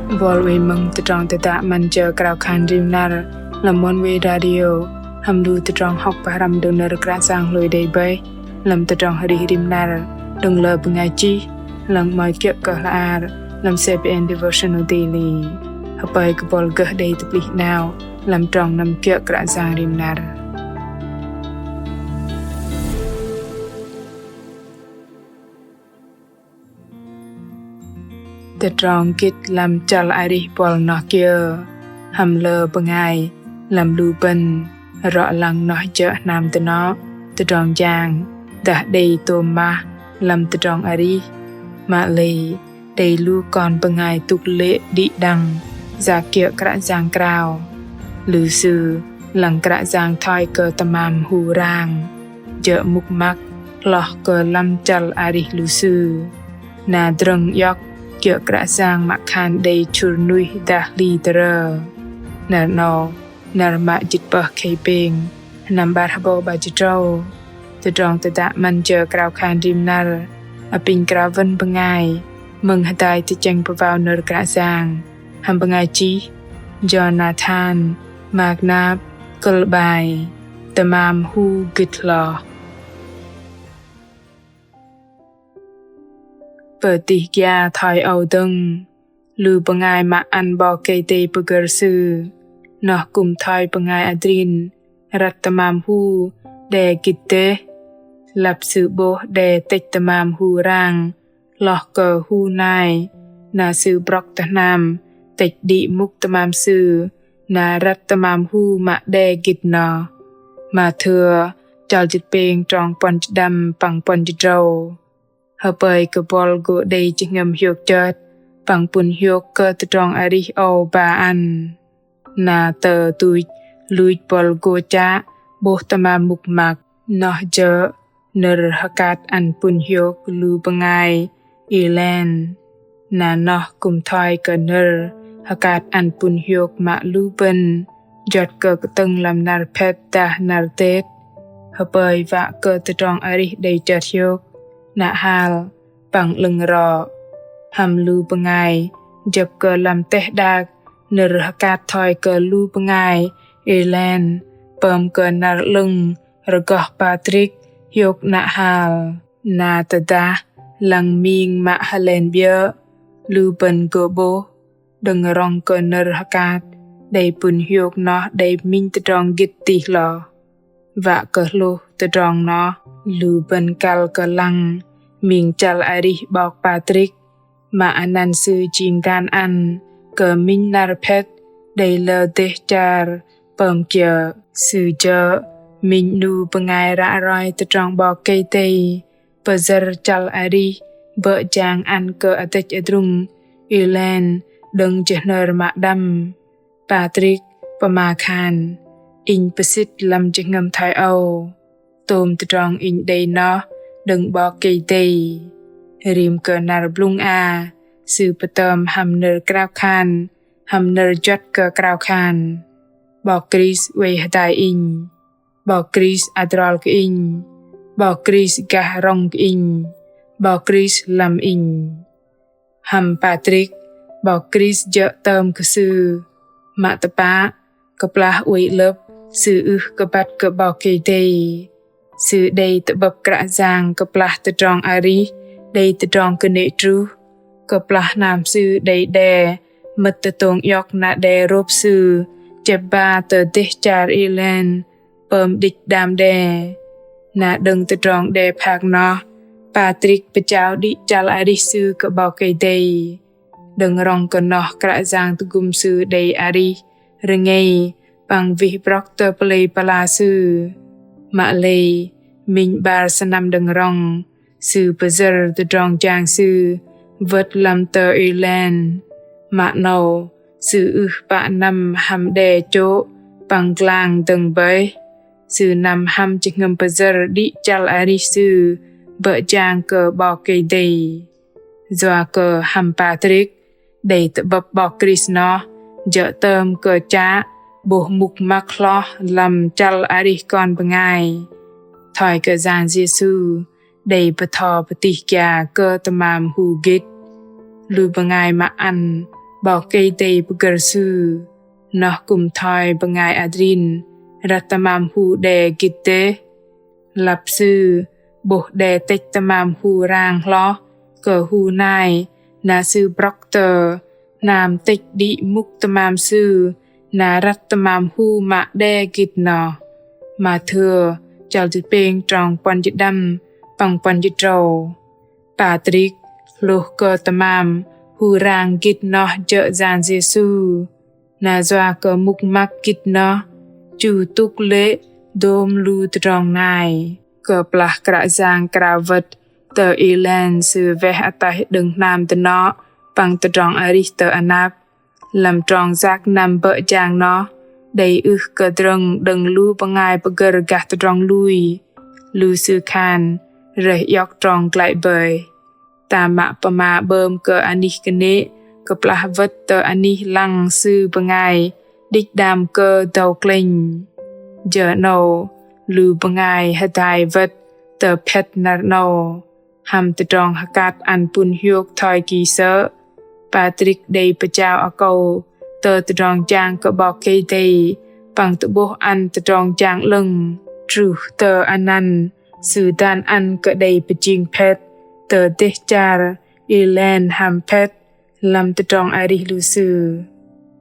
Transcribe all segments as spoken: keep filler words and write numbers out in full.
Bol wei mơ̆ng tơdrong tơdă 'Măn Jơ Krao Khan Rim Năr lăm Oneway Radio hăm lu tơdrong hŏk pơhrăm đơ̆ng nơ̆r Kră Yang hlôi đei bơih lăm tơdrong arih rim năr đơ̆ng lơ bơngai chih lăng 'mơ̆i kiơ̆ kơ hla ar lăm CBN Devotional Daily. Hơpơi kơ bol gơh đei tơplih 'nao lăm trong năm kiơ̆ Kră Yang rim năr. Tơdrong gĭt lăm chăl arih bol noh kiơ? Hăm lơ bơngai lăm lu bơ̆n rŏ lăng noh jơ̆ hnam dơnŏ, tơdrong jang dah đei tôm mah lăm tơdrong arih? Mă lei đei lu kon bơngai tŭk lê̆ đĭ đăng yak kiơ̆ Kră Yang krao. Lu sư lăng Kră Yang thoi kơ tơmam hu rang, jơ̆ mŭk măk hloh kơ lăm chăl arih lu sư. Na drơ̆ng iŏk kiơ̆ Kră Yang mă khan đei chŭr nuih dah hli tơrơ. Năr 'nâu, năr mă jĭt pơh khei pêng, sơnăm 'bar hơbâu 'bar jĭt tơdrâu. Tơdrong tơdă 'Măn Jơ Krao Khan Rim Năr apinh krao wơ̆n bơngai mơ̆ng hơdai tơchĕng pơwao nơ̆r Kră Yang hăm bơngai chih Jonathan Marknap, kơ̆l 'bai: Tơmam hu gĭt hloh. Pơtih gia thoi âu dơ̆ng, lu bơngai mă ăn 'Bok Kei-Dei pơgơ̆r sư, noh kư̆m thoi bơngai adrin răt tơmam hu đe gĭt dêh. Lăp sư 'bôh đe tĕch tơmam hu rang hloh kơ hu nai, na sư brŏk tơ hnam tĕch đĭ mŭk tơmam sư, na răt tơmam hu mă đe gĭt noh. Mathêu chăl jĭt pêng trong puăn jĭt đăm păng puăn jĭt tơdrâu. Hơpơi kơ bol gô đei jơhngơ̆m hiôk chơt păng pŭn hiôk kơ tơdrong arih âu ba ăn. Na tơ tuch luch bol gô chă 'bôh tơmam mŭk măk, noh jơ̆ nơ̆r hơkat ăn pŭn hiôk lu bơngai Êlan. Na noh kư̆m thoi kơ nơ̆r hơkat ăn pŭn hiôk mă lu bơ̆n juăt kơ kơtơ̆ng lăm năr phĕt dah năr Tết. Hơpơi wă kơ tơdrong arih đei chơt hiôk, nă hal păng 'lơ̆ng rŏ. Hăm lu bơngai jơ̆p kơ lăm teh đak, nơ̆r hơkat thoi kơ lu bơngai Êlan pơm kơ năr 'lơ̆ng rơgoh Patrik hiôk nă hal. Na tơdah lăng ming mă hơlen 'biơ̆, lu bơ̆n gô 'bôh đơ̆ng rŏng kơ nơ̆r hơkat đei pŭn hiôk noh đei minh tơdrong gĭt tih hloh. Wă kơ hlôh tơdrong noh, lu bơ̆n kăl kơ lăng ming chăl arih 'bok Patrik, mă anăn sư jing gan ăn kơ minh năr phĕt đei lơ dêh char pơm kiơ̆. Sư jơ̆ minh 'nu bơngai ră roi tơdrong 'Bok Kei-Dei pơyơ̆r chăl arih bơ̆ jang ăn kơ adĕch adrung Êlan đơ̆ng jơhnơr mă đăm. Patrik pơma khan: Inh pơsĭt lăm jơhngơ̆m thoi âu. Tôm tơdrong inh đei noh đơ̆ng 'Bok Kei-Dei. Rim kơ năr blŭng a, sư pơtơm hăm nơ̆r krao khan, hăm nơ̆r juăt kơ krao khan: 'Bok Krist oei hơdai inh. 'Bok Krist adrol kơ inh. 'Bok Krist gah rŏng kơ inh. 'Bok Krist lăm inh. Hăm Patrik, 'Bok Krist jơ̆ tơm kơ sư. Mă tơpă, kơplah oei 'lơ̆p, sư ưh kơ băt kơ 'Bok Kei-Dei. Sư đei tơ'bơ̆p Kră Yang kơplah tơdrong arih đei tơdrong kơnê̆ truh. Kơplah hnam sư đei đe mơ̆t tơtông iŏk na đe rôp sư chĕp ba tơ dêh char Êlan pơm đĭch đam đe. Na đơ̆ng tơdrong đe phak noh, Patrik pơjao đĭ chăl arih sư kơ 'Bok Kei-Dei. Đơ̆ng rŏng kơ noh Kră Yang tơgŭm sư đei arih rơngei păng wih brŏk tơ pơlei pơla sư. Mă lei minh 'bar sơnăm đơ̆ng rŏng, sư pơyơ̆r tơdrong jang sư wơ̆t lăm tơ Êlan. Mă 'nâu, sư ưh pă năm hăm đe chô̆ păng glang dơ̆ng bơih. Sư năm hăm jơhngơ̆m pơyơ̆r đĭ chăl arih sư bơ̆ jang kơ 'Bok Kei-Dei. Yua kơ hăm Patrik, đei tơ'bơ̆p 'Bok Krist noh jơ̆ tơm kơ chă 'bôh mŭk măk hloh lăm chăl arih kon bơngai. Thoi kơ Yang Yêsu đei bơtho pơtih gia kơ tơmam hu gĭt. Lu bơngai mă ăn 'Bok Kei-Dei pơgơ̆r sư, noh kư̆m thoi bơngai adrin răt tơmam hu đe gĭt dêh. Lăp sư 'bôh đe tĕch tơmam hu rang hloh kơ hu nai, na sư brŏk tơ hnam tĕch đĭ mŭk tơmam sư, na răt tơmam hu mă đe gĭt noh. Mathêu chăl jĭt pêng trong puăn jĭt đăm păng puăn jĭt tơdrâu. Patrik hlôh kơ tơmam hu rang gĭt noh jơ̆ Yang Yêsu. Na yua kơ mŭk măk gĭt noh chu tŭk lê̆ dôm lu tơdrong nai. Kơplah Kră Yang krao wơ̆t tơ Êlen sư weh ataih đơ̆ng hnam dơnŏ păng tơdrong arih tơ anăp. Lăm trong yak năm bơ̆ jang noh, đei ưh kơ drơ̆ng đơ̆ng lu bơngai pơgơ̆r gah tơdrong lui. Lu sư khan rơih iŏk trong glăi bơih. Ta mă pơma 'bơm kơ anih kơnê̆ kơplah wơ̆t tơ anih lăng sư bơngai đĭch đam kơ dâu klĕnh. Jơ 'nâu lu bơngai hơdai wơ̆t tơ phĕt năr 'nâu. Hăm tơdrong hơkat ăn pŭn hiôk thoi ki sơ̆, Patrik đei pơjao akâu tơ tơdrong jang kơ 'Bok Kei-Dei păng tơ'bôh ăn tơdrong jang 'lơ̆ng truh tơ anăn sư dan ăn kơ đei pơjing phĕt tơ dêh char Êlen hăm phĕt lăm tơdrong arih lu sư.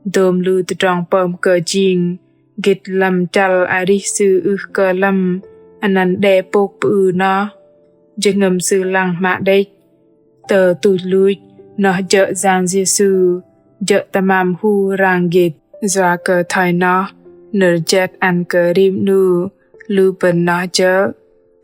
Dôm lu tơdrong pơm kơ jing gĭt lăm chăl arih sư ưh kơ lăm anăn đe pôk pơư noh. Jơhngơ̆m sư lăng hmă đĕch. Tơ tuch luch noh jơ̆ Yang Yêsu, jơ̆ tơmam hu rang gĭt. Yua kơ thoi noh nơ̆r jet ăn kơ rim 'nu lu bơ̆n noh jơ̆.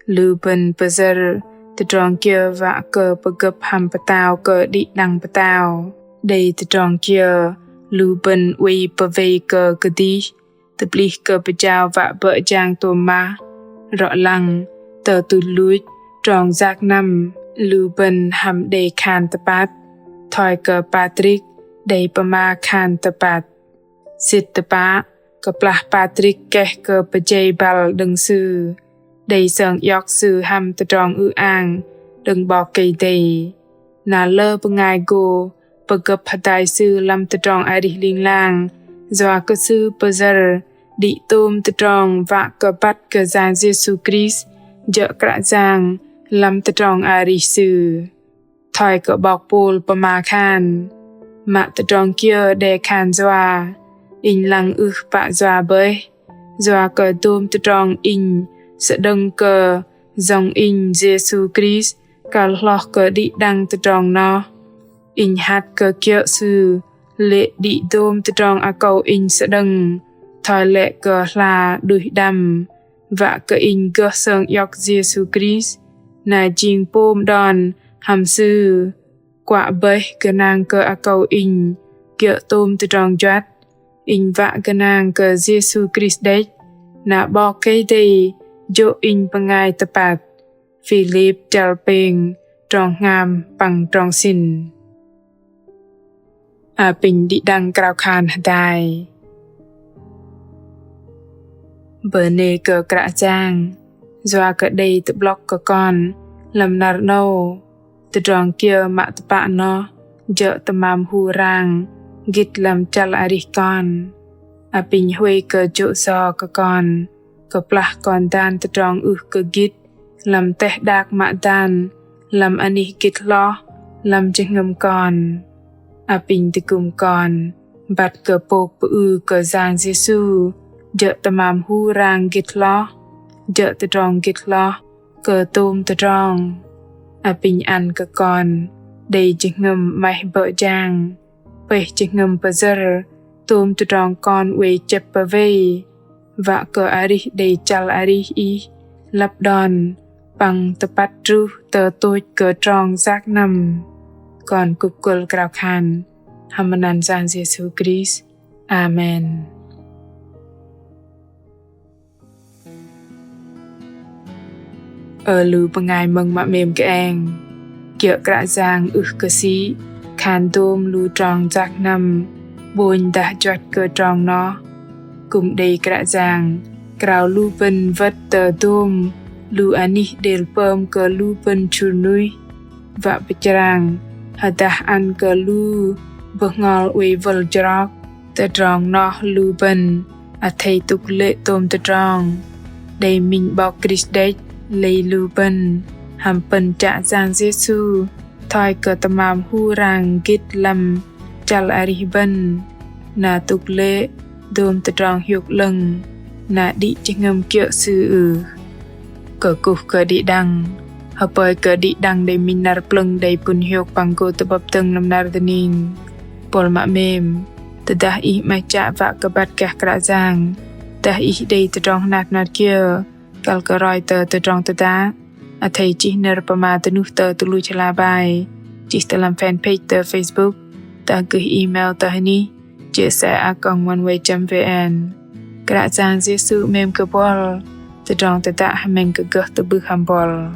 Lu bơ̆n pơyơ̆r tơdrong kiơ wă kơ pơgơ̆p hăm pơtao kơ đĭ đăng pơtao. Đei tơdrong kiơ lu bơ̆n oei pơwei kơ kơdih, tơplih kơ pơjao wă bơ̆ jang tôm mah. Rŏ lăng tơ tuch luch trong yak năm, lu bơ̆n hăm đei khan tơpăt thoi kơ Patrik đei pơma khan tơpăt. Sĭt tơpă kơplah Patrik keh kơ pơjei băl đơ̆ng sư, đei sơng iŏk sư hăm tơdrong ư-ang đơ̆ng 'Bok Kei-Dei. Na lơ bơngai gô pơgơ̆p hơdai sư lăm tơdrong arih ling lang, yua kơ sư pơyơ̆r đĭ tôm tơdrong wă kơ băt kơ Yang Yêsu Krist jơ̆ Kră Yang lăm tơdrong arih sư. Thoi kơ 'bok Pôl pơma khan: Mă tơdrong kiơ đe khan yua, inh lăng ưh pă yua bơih, yua kơ dôm tơdrong inh sơđơ̆ng kơ Yang inh Yêsu Krist kăl hloh kơ đĭ đăng tơdrong noh. Inh hăt kơ kiơ̆ Sư lê̆ đĭ dôm tơdrong akâu inh sơđơ̆ng, thoi lĕ kơ hla đuih đăm, wă kơ inh gơh sơng iŏk Yêsu Krist, na jing pôm đon hăm Sư. Kuă bơih gơnang kơ akâu inh kiơ̆ tôm tơdrong juăt, inh wă gơnang kơ Yêsu Krist đĕch, na 'Bok Kei-Dei jô̆ inh bơngai tơpăt. Philip chăl pêng trong hngam păng trong sĭn. Apinh đĭ đăng krao khan hơdai. Bơnê kơ Kră Yang, yua kơ đei tơ'blŏk kơ kon lăm năr 'nâu, tơdrong kiơ mă tơpă noh jơ̆ tơmam hu rang gĭt lăm chăl arih kon. Apinh huay kơ jô̆ yo kơ kon, kơplah kon dan tơdrong ưh kơ gĭt lăm teh đak mă dan lăm anih gĭt hloh lăm jơhngơ̆m kon. Apinh tơgŭm kon băt kơ pôk pơư kơ Yang Yêsu jơ̆ tơmam hu rang gĭt hloh, jơ̆ tơdrong gĭt hloh kơ tôm tơdrong. Apinh ăn kơ kon đei jơhngơ̆m 'maih bơ̆ jang, pơih jơhngơ̆m pơyơ̆r tôm tơdrong kon oei chĕp pơwei, wă kơ arih đei chăl arih Ih lăp đon păng tơpăt truh tơ tôch kơ trong yak năm. Kon kŭp kơ̆l krao khan hăm anăn Yang Yêsu Krist. Amen. Ơ lu bơngai mơ̆ng mă 'mêm kơeng, kiơ̆ Kră Yang ưh kơ sĭ khan dôm lu trong yak năm 'bônh dah juăt kơ trong noh. Kư̆m đei Kră Yang krao lu bơ̆n wơ̆t tơ dôm lu anih đêl pơm kơ lu bơ̆n sŭr nuih, wă pơchrang hơdah ăn kơ lu bơhngol oei wơl jrok, tơdrong noh lu bơ̆n athei tŭk lê̆ tôm tơdrong đei minh 'Bok Krist đĕch lei lu bơ̆n hăm pơ̆n Kră Yang Yêsu thoi kơ tơmam hu rang gĭt lăm chăl arih bơ̆n, na tŭk lê̆ dôm tơdrong hiôk 'lơ̆ng na đĭ jơhngơ̆m kiơ̆ Sư ưh? Kơkuh kơ đĭ đăng. Hơpơi kơ đĭ đăng đei minh năr plơ̆ng đei pŭn hiôk păng gô tơ'bơ̆p dơ̆ng lăm năr dơning. Buăl mă 'mêm, tơdah ih 'maih chă wă kơ băt gah Kră Yang, dah ih đei tơdrong hnat hnat kiơ kăl kơ roi tơ tơdrong tơdă, athei chih nơ̆r pơma dơnuh tơ tơluch hla bơar, chih tơ lăm fanpage tơ Facebook, dah gơh email tơ hơnih chia sẻ a còng oneway chấm vn. Kră Yang Yêsu 'mêm kơ buăl. Tơdrong tơdă hơmĕng kơ gơh tơ'bưh hăm buăl.